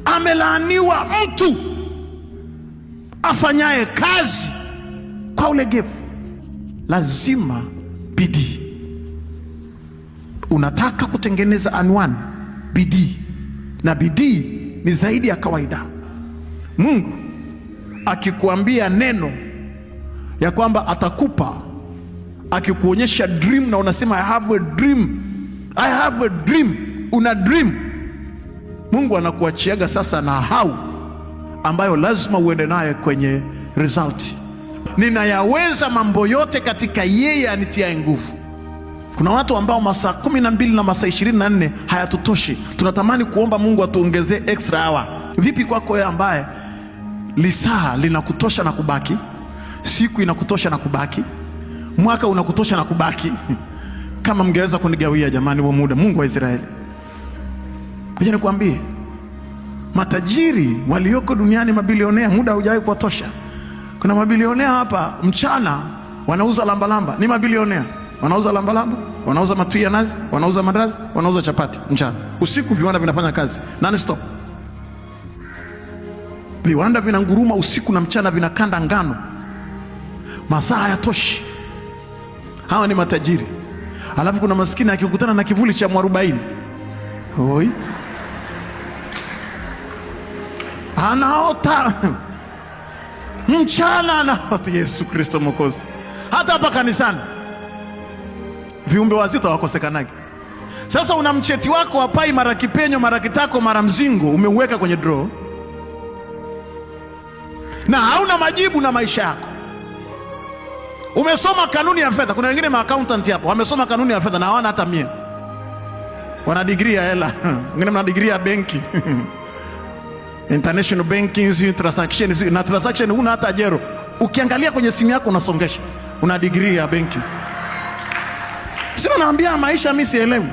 Amelaaniwa mtu afanyaye kazi kwa ulegevu. Lazima bidii. Unataka kutengeneza anwani, bidii. Na bidii ni zaidi ya kawaida. Mungu akikuambia neno ya kwamba atakupa, akikuonyesha dream na unasema I have a dream, I have a dream, una dream, Mungu anakuachiaga sasa na how ambayo lazima uende naye kwenye result. Ninayaweza mambo yote katika yeye anitiaye nguvu. Kuna watu ambao masaa 12 na masaa 24 hayatutoshi, tunatamani kuomba Mungu atuongezee extra hour. Vipi kwako wewe ambaye lisaa linakutosha na kubaki, siku inakutosha na kubaki, mwaka unakutosha na kubaki? Kama mngeweza kunigawia jamani huo muda, Mungu wa Israeli. Ngoja nikwambie, matajiri walioko duniani, mabilionea, muda haujawahi kuwatosha. Kuna mabilionea hapa mchana wanauza lambalamba, ni mabilionea wanauza lambalamba, wanauza matui ya nazi, wanauza mandazi, wanauza chapati mchana. Usiku viwanda vinafanya kazi non stop, viwanda vinanguruma usiku na mchana, vinakanda ngano, masaa hayatoshi. Hawa ni matajiri. Alafu kuna maskini akikutana na kivuli cha mwarobaini, oi, anaota mchana, anaota Yesu Kristo Mwokozi. Hata hapa kanisani viumbe wazito hawakosekanagi. Sasa una mcheti wako wa pai mara kipenyo mara kitako mara mzingo, umeuweka kwenye draw na hauna majibu na maisha yako. Umesoma kanuni ya fedha. Kuna wengine maaccountant hapo wamesoma kanuni ya fedha na hawana hata 100, wana degree ya hela, wengine mna degree ya benki international banking, transaction na transaction, huna hata jero. Ukiangalia kwenye simu yako unasongesha, una degree ya benki. Sio, naambia maisha mimi sielewi.